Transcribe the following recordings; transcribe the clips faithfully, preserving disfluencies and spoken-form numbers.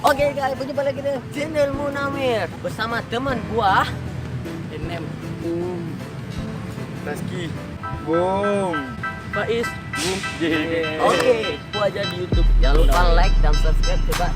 Oke guys, berjumpa lagi dengan channel Munamir bersama teman gua. Enem. Rizky. Bung. Faiz. Bung. Oke, gua aja di YouTube. Jangan lupa like dan subscribe coba.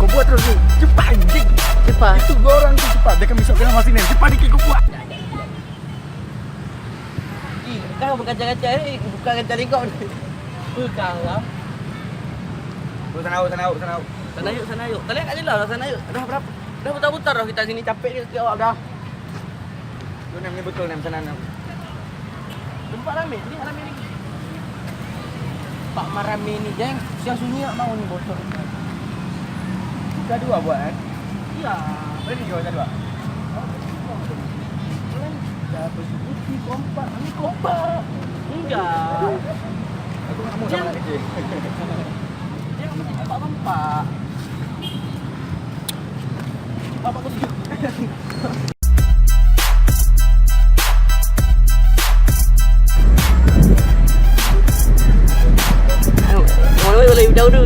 Kau buat terus ni. Cepat, anjing. Cepat. Itu dua orang tu cepat. Dia akan besok kena masih ni. Cepat dikit kau buat. Ih, kau bukan jalan-jalan ni, bukan jalan kau ni. Pegang lah. Oh, sana, oh, sana, oh, sana, oh. Sana yuk, sana yuk. Kalian kat jalan lah, sana yuk. Dah berapa? Dah putar-putar dah kita sini, capek ni awak dah. Tu, Nem, ni betul, Nem, sana, Nem. Tempat ramai, ni ramai lagi. Pak Marami ni, geng, siang sunyi tak mau ni bocor. Buka dua buat, kan? Iya. Boleh tiga, buka dua? Dah bersebuti kompak, ni kompak. Enggak. Aku nak mau sama lagi. Dia mesti kompak-kompak. Bapak kau sejuk. Boleh, boleh, udah, udah.